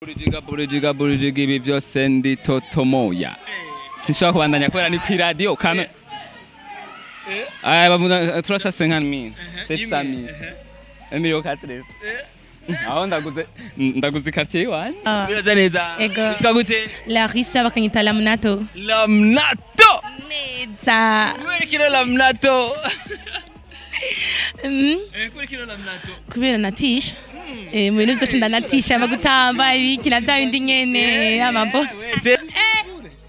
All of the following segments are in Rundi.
Burijiga burijiga burijiga ibi vyose ndi totomoya. Sinshobora kubandanya kubera ni kw'iradiyo kame. Aya bavuga 350 mille, 700 mille. Emilio Catres. Aho ndaguze quartier iwanje. Biraza neza. Ego. Witwa gute? Larissa bakanyita Lamnato. Lamnato. Neza. Kubera kino Lamnato. Kubera kino Lamnato. Kubera natisha. Mu bintu vyose ndanatisha bagutamba ibiki na bya bindi nyene amambo.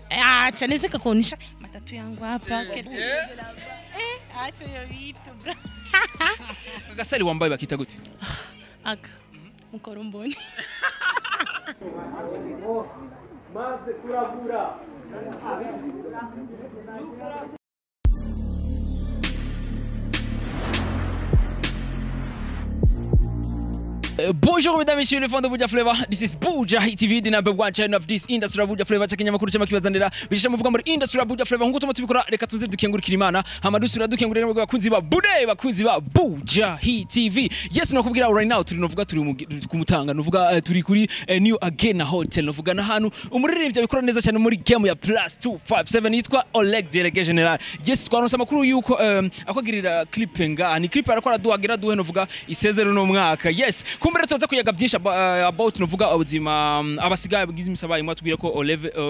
Acha nese kakuonisha matatu yangu hapa. Acha hiyo vitu bro. Agasari wambaye bakita gute? Aka. Mukoromboni. Maze kurabura. Bonjour mesdames et messieurs les fans de Buja Flavor. This is Buja Hit TV, the number one channel of this industry Buja Flavor. Chakinyamakuru cy'amakibazanira bishisha muvuga muri industry Buja Flavor nkuko tuma tubikora. Reka tuze dukengurikira Imana hama dusubira dukengurira n'abagabo bakunzi ba Bude bakunzi ba Buja Hit TV. Yes, nakubwira right now turi novuga turi kumutanga novuga turi kuri New Again Hotel novuga na hanu umuririmbyi abikora neza cyane muri game ya plus 257 yitwa Oleg Délégué Général. Yes, twaronse amakuru yuko akwagirira clip nga ni clip arakora duhagira duhe novuga isezero no mwaka. Yes, kumbere tuza kuyaga byinshi about novuga ubuzima abasigaye bagize imisabaye mwatubwira ko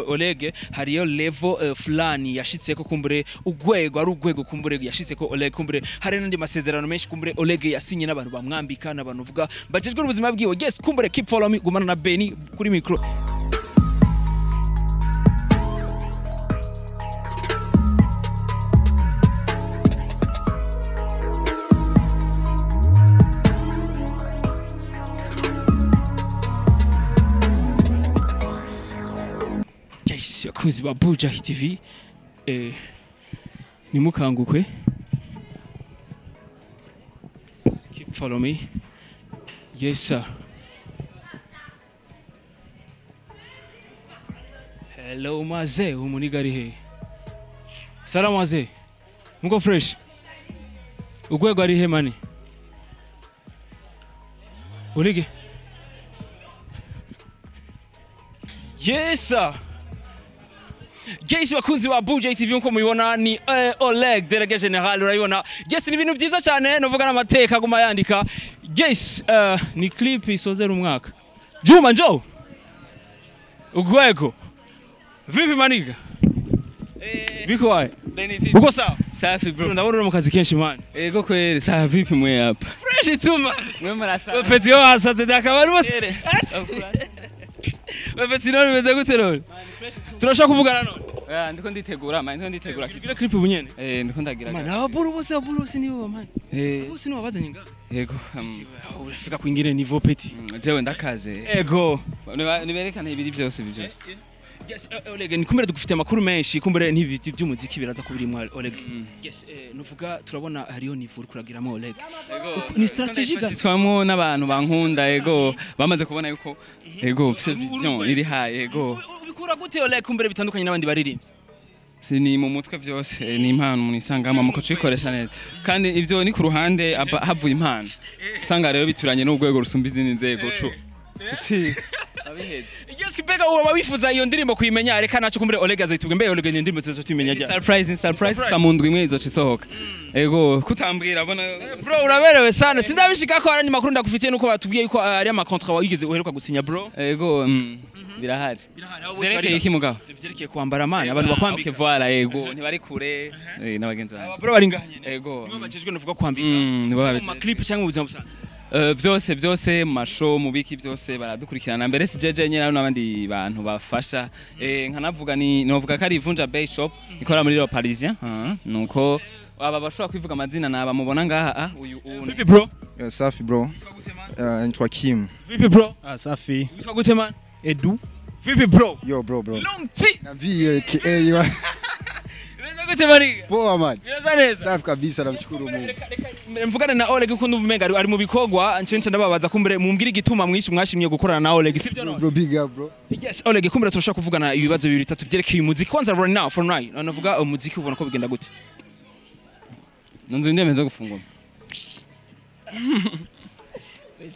Oleg hariyo level fulani yashitseko kumbure ugwego ari ugwego kumbure yashitseko Oleg kumbure hari n'andi masezerano menshi kumbure Oleg yasinye n'abantu bamwambika n'abantu vuga bajejwe ubuzima bwiwe. Yes, kumbure keep follow me gumana na Benny kuri micro. Abakunzi ba Buja Hit TV nimukangukwe, keep follow me. Yes sir. Hello maze umuniga ari he? Salamu maze, muko fresh? Ugwego ari he mani? Urige? Yes sir. Yes, bakunzi ba Buja TV nko mubibona ni Oleg Délégué Général urayibona. Yes, ni ibintu byiza cyane novuga n'amateka guma yandika. Yes, ni clip isozera umwaka. Juma njo. Ugwego. Vipi maniga? Biko wae? Beni vipi? Uko sawa? Safi bro. Ndabona uri mu kazi kenshi man. Ego kweli, safi vipi mwe hapa? Fresh tu man. Mwe murasa. Peti yo asaze dakabaru bose. Bapeti none bimeze gute none? Turashaka kuvugana none. Ndiko nditegura man, ndiko nditegura kigira clip bunyene. Ndiko ndagira. Man, aburu bose nibo man. Bose nibo bazanye nga. Yego. Urafika kwingire niveau petit. Jewe ndakaze. Ego. Niberekana ibiri byose ibi byose. Yes, Oleg, nikumbere dugufite amakuru menshi kumbere n'ibiti by'umuziki biraza kubirimwa Oleg. Yes, nuvuga turabona hariyo niveau uri kuragiramo Oleg. Ni strategie ga twamwo n'abantu bankunda ego bamaze kubona yuko ego mfise vision iri high ego. Ubikura gute Oleg kumbere bitandukanye n'abandi baririmbyi? Si ni mu mutwe byose ni impano munisangama muko cikoresha neza. Kandi ivyo ni ku ruhande havuye impano. Usanga rero bituranye n'urwego rusumba izindi nzego cu. Tuti. Abiheze. Yes, kibega uba wifuza iyo ndirimbo kuyimenya reka naco kumbere Oleg azoyitubwe mbe Oleg iyo ndirimbo tuzotumenya rya. Surprise samundwi imwe izoca isohoka. Ego kutambwira bona bro uraberewe sana. Sindabishika ko arandi makuru ndagufitiye nuko batubwiye yuko ari ama contrat wigeze uheruka gusinya bro. Ego birahari. Vyerekeye iki mugabo? Vyerekeye kwambara man abantu bakwambika. Okay voilà ego ntibari kure n'abagenzi banje. Bro bari ngaha nyene. Ego. Nibo bajejwe novuga kwambika. Nibo babijejwe. Mu clip cyangwa mu buzima busanzwe. Byose mu mashow mu biki byose baradukurikirana mbere si jeje nyene n'abandi bantu bafasha nkanavuga ni novuga ko ari Vunja Bay Shop ikora muri Le Parisien nuko aba bashobora kwivuga amazina naba mubona ngaha uyu Vipi bro? Safi bro. Nitwa Kim. Vipi bro? Safi. Witwa gute man? Edu. Vipi bro? Yo bro. Long T. Na V K A. Gute mariga? Poa man. Biraza neza. Safi kabisa namshukuru Mungu. Mvugana na Oleg ko ndumenga ari mu bikogwa ncenca ndababaza kumbere mumbwira igituma mwishi mwashimye gukorana na Oleg sibyo none? Bro big up bro. Yes, Oleg kumbere turashaka kuvugana ibibazo bibiri bitatu byerekeye umuziki. Kwanza right now for now navuga umuziki ubona ko bigenda gute? Nunzu ndemeza gufungura.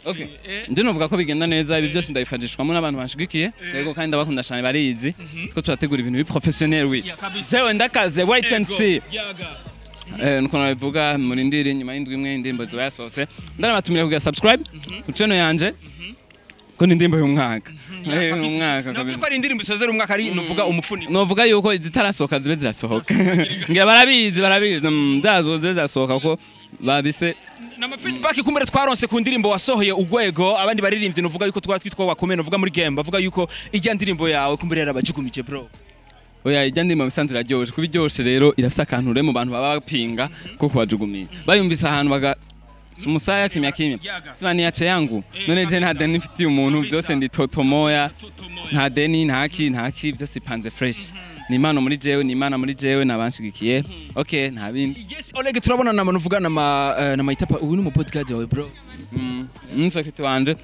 Okay. Nje novuga ko bigenda neza, ibi byose ndabifashishwamo n'abantu banshigikiye. Yego, kandi ndabakunda cyane, barizi ko turategura ibintu bi professionnel, oui. Zewe ndakaze, wait and see. Nuko nabivuga, murindire nyuma y'indwi imwe indirimbo ziba yasohotse. Ndanabatumira kugira subscribe ku channel yanje, ko ni indirimbo y'umwaka. Umwaka kabisa. Ko ari indirimbo isozera umwaka, ari nuvuga umufuniko. Novuga yuko izitarasohoka zibe zirasohoka, ngira barabizi, ndazo zibe zirasohoka ko babise. Nama feedback kumbere twaronse ku ndirimbo wasohoye Ugwego, abandi baririmbye nuvuga yuko twaba twitwa wakomeye nuvuga muri game, bavuga yuko ijya ndirimbo yawe kumbere yarabajugumije, bro. Oya, ijya ndimo bisanzwe iraryoshe, kuba iryoshe rero irafise akantu rero mu bantu baba bapinga ko kubajugumiye, bayumvise ahantu baga umusaya kimya kimya, siba niyace yangu. None je nta deni mfitiye umuntu, byose ndi totomoya, nta deni, ntaki ntaki, byose ipanze fresh. Ni impano muri jewe, ni imana muri jewe nabanshigikiye. Okay, nta bindi. Yes, Oleg, turabona nama nuvuga nama itapa, uyu ni mu bodyguard wawe, bro? Security wanje.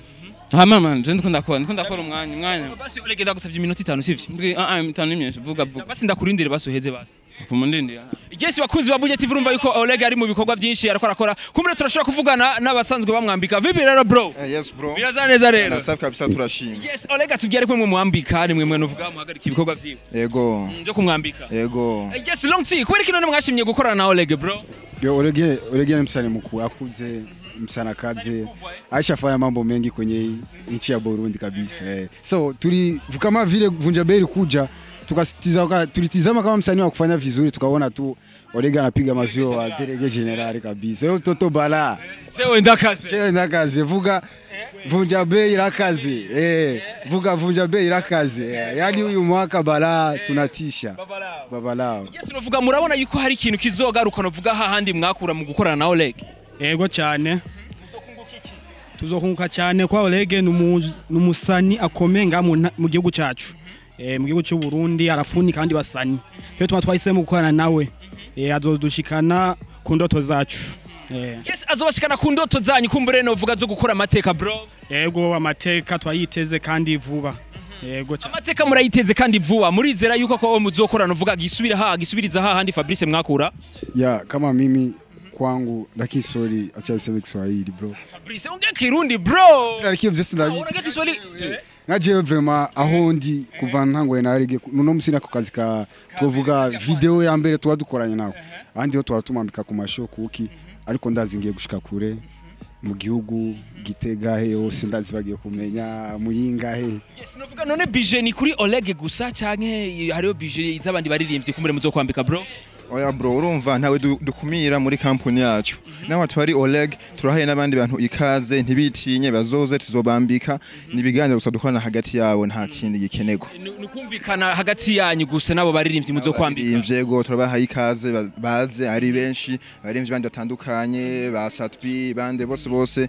Hama man, je ndiko ndakora umwanya. Basi Oleg, ndagusavye iminota 5, sivyo? Mbwi ah, 5 ni myinshi, vuga vuga. Basi ndakurindire, basi uheze basi. Kumundindira. Yes, bakunzi ba Buja TV, urumva yuko Oleg ari mu bikorwa byinshi ariko arakora. Kumbure turashobora kuvugana n'abasanzwe bamwambika. Vipi rero, bro? Yes bro. Biraza neza rero. Nasafi kabisa, turashima. Yes, Oleg, atubwire ko mwe mwambika, ni mwe mwe nuvuga muhagarika ibikorwa vyiwe. Yego. Byo kumwambika. Yego. Yes, Long T, kubera iki none mwashimye gukorana na Oleg, bro? Yo, Orege ni msanii mkuu, akuze msana kaze, aishafanya mambo mengi kwenye hii nchi ya Burundi kabisa. So tuli kama vile Vunja Bei kuja tukasitiza, tulitizama kama msanii wa kufanya vizuri, tukaona tu Orege anapiga mavyo wa Délégué Général kabisa. Yo toto bala. Jewe ndakaze. Jewe ndakaze, vuga Vunja Bei irakaze. Vuga Vunja Bei irakaze. Yani uyu mwaka bala tunatisha. Babalao. Yes, nuvuga murabona yuko hari ikintu kizogaruka nuvuga hahandi mwakura mu gukorana na Oleg? Yego cyane, tuzokunguka cyane kwa Oleg ni umusani akomeye nga mu gihugu cyacu, mu gihugu cy'u Burundi arafuni kandi basani. Rero tuma twahisemo gukorana nawe, azodushikana ku ndoto zacu. Yes, azobashikana ku ndoto zanyu kumbure novuga zo gukora amateka, bro. Yego, amateka twayiteze kandi vuba. Yego cyane. Amateka murayiteze kandi vuba. Murizera yuko ko muzokorana uvuga gisubira ha gisubiriza ha handi Fabrice mwakura? Ya, kama mimi kwangu, lakini sorry, acha niseme Kiswahili, bro. Fabrice, ongea Kirundi, bro. Lakini vyose ndabi. Unaongea Kiswahili. Nka jewe vraiment aho ndi kuva ntangoye na Oleg, nuno musi nako kazi ka twovuga video ya mbere tuba dukoranye nawe, ahandi ho tuba tumambika ku mashow kuki, ariko ndazi ngiye gushika kure mu gihugu, Gitega he hose ndazi bagiye kumenya, Muyinga he. Yes, novuga none budget ni kuri Oleg gusa canke hariho budget z'abandi baririmbyi kumbure muzokwambika, bro? Oya bro, urumva ntawe dukumira muri kampuni yacu. Nawe twari Oleg, turahaye n'abandi bantu ikaze, ntibitinye, bazoze tuzobambika. Ni ibiganiro gusa dukorana hagati yabo, nta kindi gikenerwa. Ni kumvikana hagati yanyu gusa n'abo baririmbyi muzokwambika. Yego, turabahaye ikaze, baze ari benshi, abaririmbyi bandi batandukanye, ba Satpi bande bose bose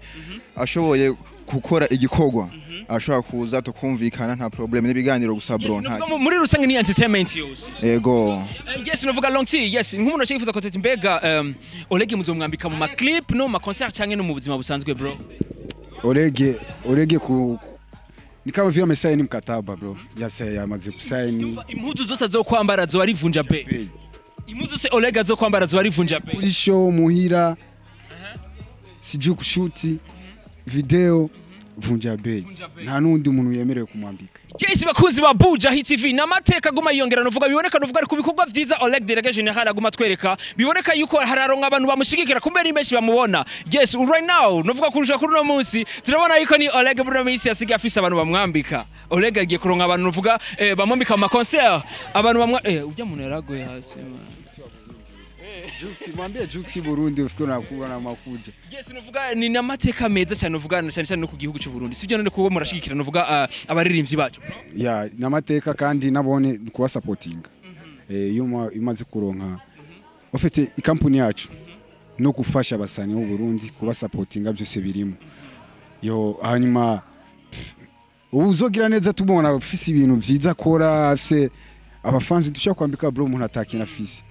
ashoboye gukora igikorwa ashobora kuza tukumvikana, nta problem, n'ibiganiro gusa bro, nta. Novuga muri rusange ni entertainment yose. Yego. Yes, novuga Long T, yes, nk'umuntu acifuza ko tete mbega Oleg muzomwambika mu ma clip no mu ma concert canke no mu buzima busanzwe, bro? Orege ku ni kama vile amesaini mkataba, bro. Yasa yamaze kusaini. Impuzu zose azokwambara zoba ari Vunja Bei. Impuzu zose Oleg azokwambara zoba ari Vunja Bei. Kuri show, muhira, sijui kushuti video, Vunja Bei, nta n'undi muntu yemerewe kumwambika. Yes, bakunzi ba Buja Hit TV, namateka aguma yiyongera, nuvuga biboneka nuvuga ari ku bikorwa vyiza Oleg Délégué Général aguma twereka, biboneka yuko hararonka abantu bamushigikira kumbe ni benshi bamubona. Yes, right now nuvuga kurusha kuri no munsi turabona yuko ni Oleg muri no minsi yasigaye afise abantu bamwambika. Oleg agiye kuronka abantu nuvuga bamwambika mu ma concert, abantu bamwa ujya muntu yaraguye hasi man. Juksi, mwambie Juksi Burundi ufike unakuwa na makuja. Yes, nuvuga ni namateka meza cyane nuvuga na cyane cyane no ku gihugu cy'u Burundi, sibyo? None kuba murashigikira nuvuga abaririmbyi bacu, bro. Ya, n'amateka kandi nabone kuba supporting. Iyo umaze kuronka ufite ikampuni yacu no gufasha abasani b'u Burundi, kuba supportinga byose birimo. Yo hanyuma pff, ubu uzogira neza tubona ufise ibintu vyiza akora, afise abafanzi dushobora kwambika, bro. Umuntu atakina afise,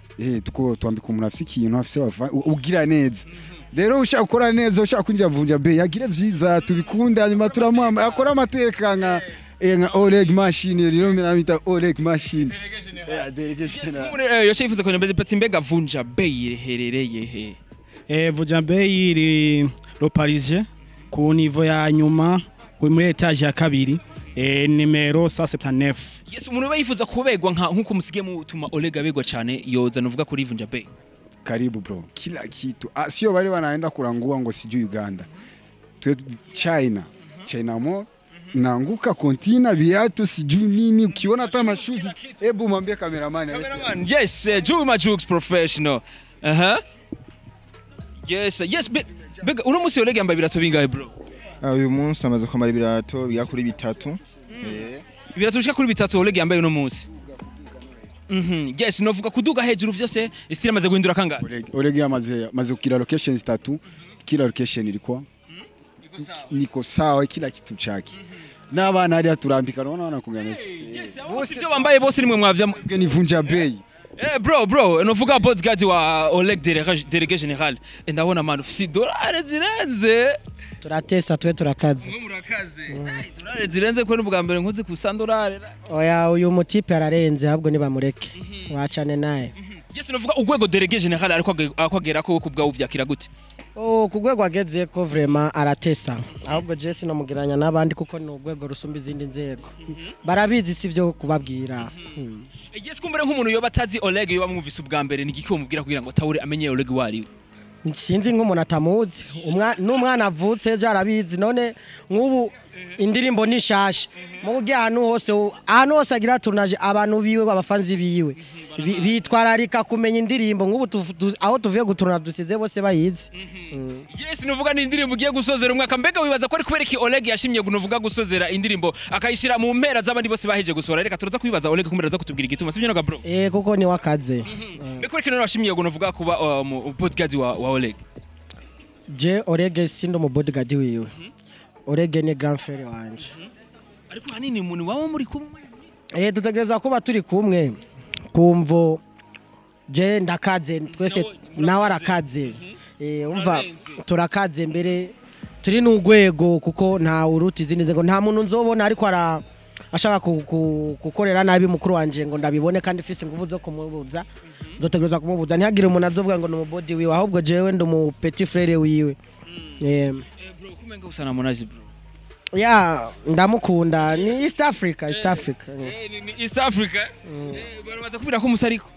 tuko twambika umuntu afise ikintu, afise ugira neza. Rero ushaka gukora neza, ushaka kwinjira Vunja Bei, agire vyiza tubikunde, hanyuma turamuha akora amateka nka Oleg Machine. Rero miramita Oleg Machine. Délégué Général. Yoce yifuza kumenya mbese pati mbega Vunja Bei iherereye he? Vunja Bei iri Le Parisien, Ku niveau ya nyuma muri étage ya kabiri, nimero 179. Yes, umuntu aba yifuza kubegwa nka nkuko musigiye mutuma Oleg abegwa cyane, yoza nuvuga kuri Vunja Bei. Karibu bro, kila kitu. Ah, sio wale wanaenda kurangua ngo sijui Uganda. Twe China, China Mall, naanguka kontina viatu sijui nini, ukiona hata mashuzi, hebu mwambie cameraman alete. Cameraman, yes, Juma Jux professional. Yes, bega uno musi Oleg yambaye ibirato bingahe, bro? Ah, uyu munsi amaze kwambara ibirato bigera kuri bitatu. Ibirato bishika kuri bitatu Oleg yambaye uno munsi. Yes, novuga kuduga hejuru vyose, style amaze guhindura kangahe? Oleg yamaze maze kila location zitatu, kila location ilikuwa niko sawa, kila kitu chake. N'abana hariya turambika, unaona wanakunganeza. Yes, bose ibyo bambaye bose nimwe mwavya. Ni Vunja Bei. Bro, novuga bodyguard wa Oleg, délégué général. Ndabona man ufise dolari zirenze. Turatesa twe, turakaze. Mwe murakaze. Dolari zirenze ko n'ubwa mbere nkoze ku sandolari. Oya, uyu mutipe ararenze, ahubwo nibamureke wacane naye. Yes, novuga urwego délégué général ariko akwagera ko kubwa uvyakira gute? Oh, ku rwego ageze ko vraiment aratesa, ahubwo je sinomugeranya n'abandi kuko ni urwego rusumba izindi nzego, barabizi, si byo kubabwira. Yes, kumbere nk'umuntu yoba atazi Oleg, yoba mwumvise ubwa mbere, ni igiki womubwira kugira ngo atawure amenye Oleg wari? Sinzi nk'umuntu atamuzi. N'umwana avutse ejo arabizi. None nk'ubu indirimbo ni nshasha mu buryo ahantu hose agira tournage, abantu biwe, abafanzi biwe bitwararika kumenya indirimbo. Nk'ubu aho tuvuye guturuna dusize bose bayizi. Yes, nuvuga ni indirimbo ugiye gusozera umwaka. Mbega wibaza ko ari kubera iki Oleg yashimye nuvuga gusozera indirimbo akayishira mu mpera z'abandi bose baheje gusohora? Reka turaza kwibaza Oleg, kumbera aza kutubwira igituma, sibyo naga bro? Eh, kuko ni wakaze. Mbega kubera iki none washimye nuvuga kuba mu bodyguard wa Oleg? Je Oleg sindi umu bodyguard wiwe, Oleg ni grand frère wanje. Ariko hanini umuntu waba muri kumwe. Eh, dutegerezwa kuba turi kumwe kumvo je ndakaze twese, nawe arakaze. Eh, umva, turakaze mbere turi n'urwego kuko nta uruta izindi nzego. Nta muntu nzobona ariko ara ashaka gukorera nabi mukuru wanje ngo ndabibone kandi mfise ingufu zo kumubuza, nzotegereza kumubuza. Ntihagire umuntu azovuga ngo ni umubodi wiwe, ahubwo jewe ndi umu petit frère wiwe. Eh bro, kumenga usa na Harmonize, bro. Ya, ndamukunda, ni East Africa, East Africa. Eh, ni East Africa. Eh, barabaza kubira ko musariko.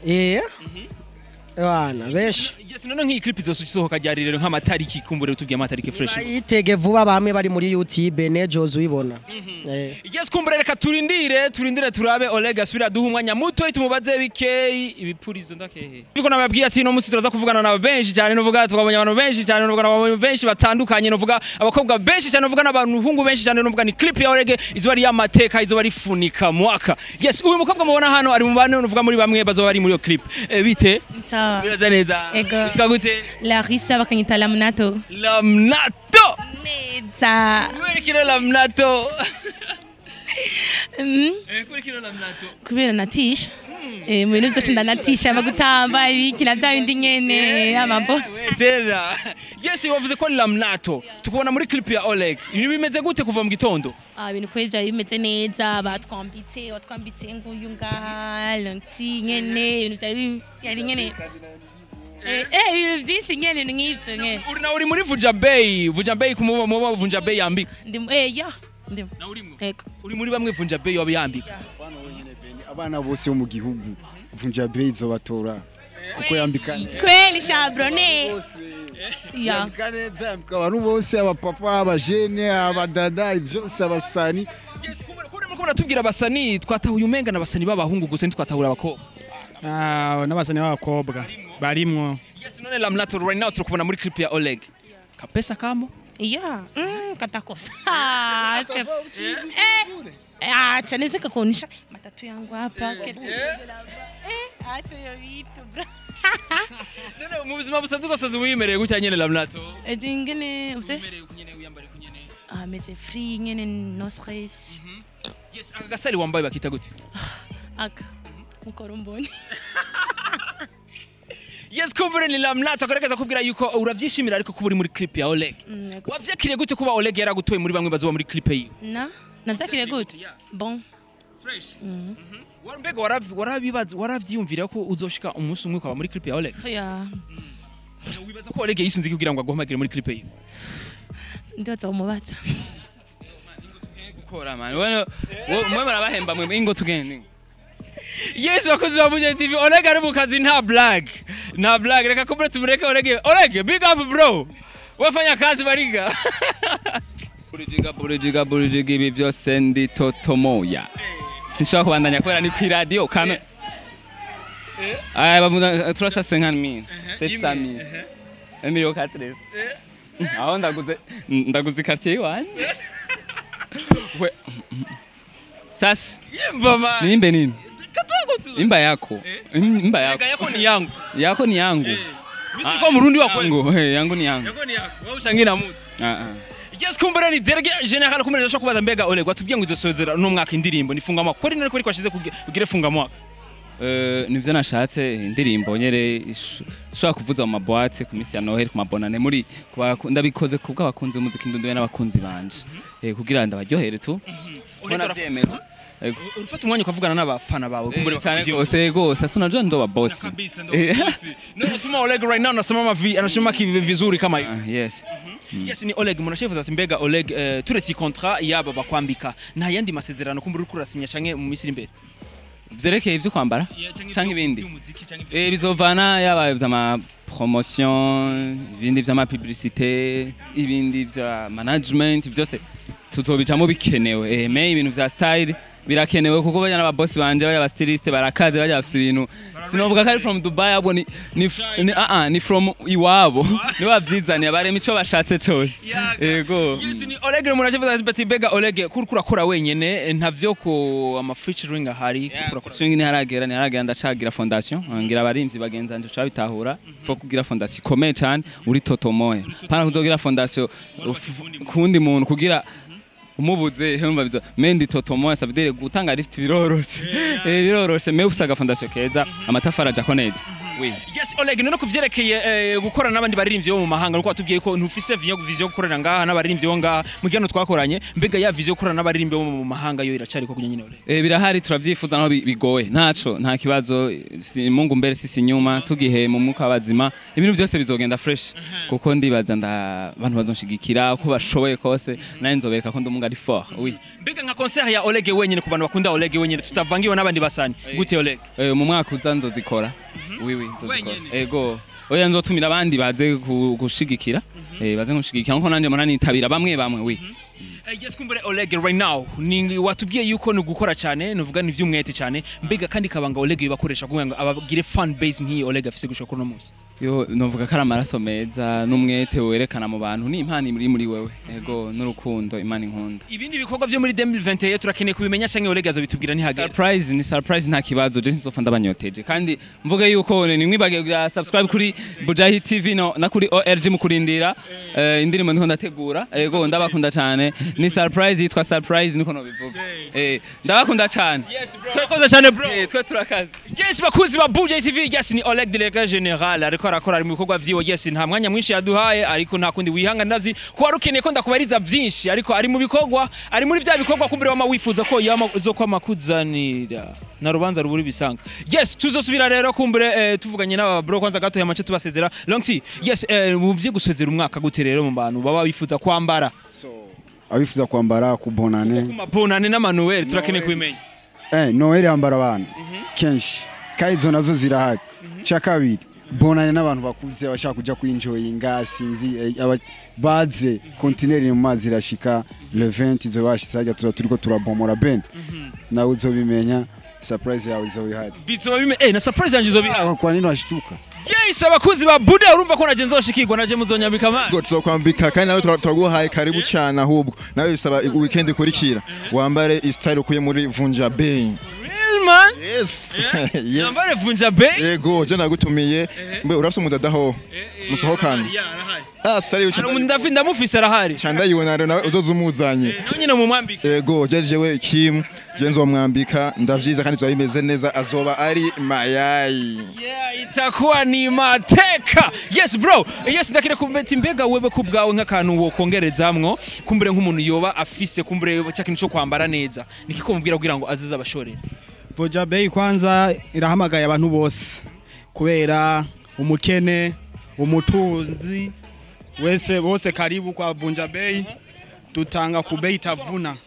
Eh, bana benshi. Yes, none nk'iyi clip izosohoka ryari rero, nk'amatariki kumbure utubwiye amatariki fresh? Yitege vuba, bamwe bari muri YouTube nejo uzibona. Yes, kumbure reka turindire turabe Oleg asubira duha umwanya muto tumubaze bikeyi ibipurizo ndakehe. Biko nababwiye ati no musi turaza kuvugana na benshi cyane, nuvuga twabonye abantu benshi cyane, nuvuga n'abantu benshi batandukanye, nuvuga abakobwa benshi cyane, nuvuga n'abantu hungu benshi cyane, nuvuga ni clip ya Oleg izoba ari y'amateka, izoba ari funika mwaka. Yes, uyu mukobwa mubona hano ari mu bantu nuvuga muri bamwe bazoba bari muri iyo clip. Bite? Sawa. Biraza neza. Ego. Witwa gute? Larissa, bakanyita Lamnato. Lamnato. Neza. Kubera ikiro Lamnato? Kubera ikiro Lamnato? Kubera natisha. Eh, mu bintu byose ndanatisha, bagutamba ibiki na bya bindi nyene amambo. Tera. Yes, wavuze ko Lamnato. Tukubona muri clip ya Oleg. Ibintu bimeze gute kuva mu gitondo? Ah, ibintu kweli byari bimeze neza, batwambitse, watwambitse nguyu ngaha, lonti nyene, ibintu byari byari nyene. Ibintu byinshi nyene ni nk'ivyo nyene. Uri na uri muri Vunja Bei. Vunja Bei kumuba muba Vunja Bei yambika. Ndi ya, ndi. Na urimo. Ego. Uri muri bamwe Vunja Bei waba yambika. Abana bose bo mu gihugu Vunja Bei izobatora kuko yambika neza. Kweli chabrone. Ya. Yambika neza, yambika abantu bose, abapapa, abajene, abadada, byose, abasani. Yes, kubera muriko muratubwira abasani, twatahuye umenga n'abasani b'abahungu gusa, ntitwatahura abakobwa. Ah, n'abasani b'abakobwa barimwo. Yes, none Lamnato, right now turakubona muri clip ya Oleg. Kapesa kamo? Ya, katakosa. Acha niweze kukuonyesha matatu yangu hapa. Acha hiyo vitu, bro. None mu buzima busanzwe bwose wimereye gutya nyene, Lamnato? Ingene uze? Wimereye kunyene wiyambare kunyene. Ah, meze free nyene, no stress. Yes, aka gasari wambaye bakita gute? Aka mukoromboni. Yes, kumbure ni Lamnato akagerageza kubwira yuko uravyishimira ariko kuba uri muri clip ya Oleg. Yego. Wavyakiriye gute kuba Oleg yaragutoye muri bamwe bazoba muri clip yiwe? Na navyakiriye gute? Bon. Fresh. Mbega warabibaza, waravyiyumvira ko uzoshika umunsi umwe ukaba muri clip ya Oleg? Ya. Wibaza ko Oleg yisunze kugira ngo aguhamagare muri clip yiwe? Ndibaza umubaza. Gukora man, wewe mwe murabahemba mwe, ingo tugende. Yes, bakozi ba Buja TV, Oleg ari mu kazi, nta blague, nta blague. Reka kumbure tumureke Oleg. Oleg, big up bro, wafanya kazi bariga. Burijiga burijiga burijiga, ibi byose ndi totomoya. Sinshobora kubandanya kubera ni kw'iradiyo kame. Aya bavuga 350 mille, 700 mille, 1 million 4. Aho ndaguze quartier iwanje. We sasa Yimba man. Nimbe nini? Katogo tu. Imba yako. Imba yako. Reka, yako ni yangu. Yako ni yangu. Mimi sikuwa Murundi wa kweli. Yangu, hey, yangu ni yangu. Yako ni yako. Wewe ushangi na mtu. Ah ah. Yes, kumbura ni délégué général, kumbura ndashaka kubaza, mbega Oleg watubwiye ngo izosozera no mwaka indirimbo ni funga mwaka kweri, nari kweri kwashize kugire funga mwaka? Nivyo nashatse, indirimbo nyere ishobora kuvuza mu ma boîtes ku minsi ya Noheli, ku mabonane muri ndabikoze kubwo abakunzi b'umuziki ndunduye n'abakunzi banje, kugira ndabaryohere tu. Oleg, Mbona vyemeje. Ego. Urufata umwanya ukavugana n'abafana bawe kumbura? Cyane gose gose, asa unajua ndo ba boss. Kabisa, ndo boss. No tuma Oleg right now anasimama anasimama vizuri kama hivi. Ah, yes. Yes, ni Oleg munashifuza ati mbega Oleg, turetse iyi contrat yaba bakwambika, nta yandi masezerano kumbura uriko urasinya canke mu minsi iri imbere? Vyerekeye ivyo kwambara canke ibindi? Bizovana, yaba vy'ama promotion, ibindi vy'ama publicité, ibindi vya management, vyose tuzobijamo bikenewe. Mais ibintu vya style birakenewe kuko bajya n'aba boss banje, bajya aba styliste barakaze, bajya bafise ibintu, sinovuga ko ari from Dubai, ahubwo ni ah ah, ni from iwabo, nibo bavyizaniye, barema ico bashatse cose. Ego. Yes, ni Oleg munashifuza ati mbega Oleg, kuri kurakora wenyene, ntavyo ko ama featuring ahari, kuri kurakora? Featuring ntiharagera, ndacagira fondation, ngira abarimvyi bagenzi banje cabitahura fo kugira fondation ikomeye cane uri totomoya, pana kuzogira fondation kundi muntu kugira umubuze humva bizo. Mais ndi totomoya, ça veut dire gutanga lift biroroshe, biroroshe, mais usaga fondation keza, amatafari ajako neza, oui. Yes Oleg, none kuvyerekeye gukorana n'abandi baririmbyi bo mu mahanga, nuko watubwiye ko ntufise vision yo gukorana ngaha n'abaririmbyi bo ngaha mu gihe hano twakoranye, mbega ya vision yo gukorana n'abaririmbyi bo mu mahanga yo iracari ko kunya nyine, Oleg? Birahari, turavyifuza naho bigoye, ntaco, nta kibazo, si Mungu mbere sisi nyuma, tugihe mu mwuka w'abazima ibintu byose bizogenda fresh, kuko ndibaza nda abantu bazonshigikira uko bashoboye kose, naye nzobereka ko ndi umungu ari fort, oui. Mbega nka concert ya Oleg wenyine, ku bantu bakunda Oleg wenyine tutavangiwe n'abandi basani, gute Oleg? Mu mwaka uza nzozikora, oui, nzozikora. Wenyene? Ego, oya, nzotumira abandi baze gushigikira, baze kunshigikira nkuko nanje mpora nitabira bamwe bamwe, oui. Yes, kumbure Oleg right now ni watubwiye yuko ni gukora cyane, nuvuga ni vy'umwete cyane, mbega kandi kabanga Oleg bakoresha kugira ngo abagire fan base nk'iyi Oleg afise gushika kuri no munsi? Yo, novuga ko ari amaraso meza n'umwete werekana mu bantu n'impano iri muri wewe, ego, n'urukundo Imana inkunda. Ibindi bikorwa vyo muri 2021 turakeneye kubimenya canke Oleg azobitubwira ntihagera? Surprise, ni surprise, nta kibazo, je sinzofa ndabanyoteje. Kandi mvuge yuko nimwibagiye kugira subscribe kuri Bujahi TV no na kuri ORG mu kurindira indirimbo ndiko ndategura. Ego, ndabakunda cyane, ni surprise, yitwa surprise, niko nobivuga. Ndabakunda cyane. Yes bro, twakoze cyane bro. Twe turakaze. Yes, bakuzi ba Buja TV, yes, ni Oleg délégué général ariko arakora, ari mu bikorwa vyiwe. Yes, nta mwanya mwinshi yaduhaye, ariko nta kundi wihanga, ndazi ko wari ukeneye ko ndakubariza byinshi, ariko ari mu bikorwa, ari muri vya bikorwa kumbere wama wifuza ko yama zo kwama kuzanira na rubanza ruburi bisanga. Yes, tuzosubira rero kumbure tuvuganye n'aba bro kwanza gato yamace tubasezera. Longti, yes, mu vye gusezera umwaka gute rero mu bantu baba bifuza kwambara? So abifuza kwambara ku bonane, ku mabonane n'amanuel, turakeneye kubimenya. Noel yambara abantu kenshi kandi izo nazo zirahari. Cya kabiri, bonane n'abantu bakuze bashaka kuja kwinjoyinga, sinzi baze kontineri mu mazi irashika le 20, izo bashitse hajya tuba turiko turabomora ben, nawe uzobimenya, surprise yawe izoba ihari. Bizoba bime na surprise yanje izoba ihari. Ah, kwa nini washituka? Yes, abakuzi ba Buda, urumva ko naje nzoshikirwa, naje muzonyambika man. Ngo tuzokwambika kandi nawe turaguhaye karibu cyane, ahubwo nawe bisaba weekend ikurikira wambare style ukuye muri Vunja Bay. Real man. Yes. Yambare Vunja Bay. Yego, je nagutumiye. Mbe urafise umudada ho musohokane? Ah, sari. Ndafi ndamufise, arahari. Candayibona rero, nawe uzoza umuzanye. Nawe nyine mumwambike. Yego, je jewe Kim, je nzomwambika, ndavyiza kandi tuba bimeze neza, azoba ari mayayi. Yeah, itakuwa ni mateka. Yes bro. Yes, ndakire kubeti, mbega wewe kubwawe nk'akantu wokongerezamwo kumbure nk'umuntu yoba afise kumbure cya kintu cyo kwambara neza, niki ko mubwira kugira ngo azize abashorere? Vunja Bay kwanza irahamagaye abantu bose kubera umukene, umutunzi, Wese bose karibu kwa Vunja Bei, dutanga ku bei itavuna.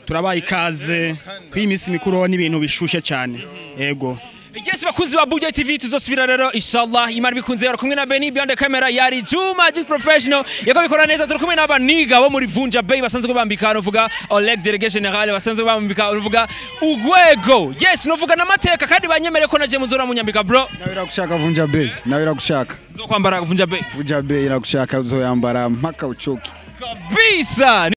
Turabaha ikaze kwiyi iminsi mikuru n'ibintu bishushe cyane. Yego. Yes, bakunzi ba Buja TV, tuzosubira rero inshallah Imana bikunze. Yari kumwe na Benny behind the camera, yari Juma G Professional yako bikora neza. Turi kumwe n'abaniga bo muri Vunja Bay basanzwe bambika, nuvuga Oleg Délégué Général, basanzwe bambika uvuga ugwego. Yes, nuvuga n'amateka kandi banyemere ko naje muzora munyambika, bro. Nawe iragushaka Vunja Bay, nawe iragushaka. Nzokwambara Vunja Bay. Vunja Bay iragushaka, uzoyambara mpaka uchoke. Kabisa.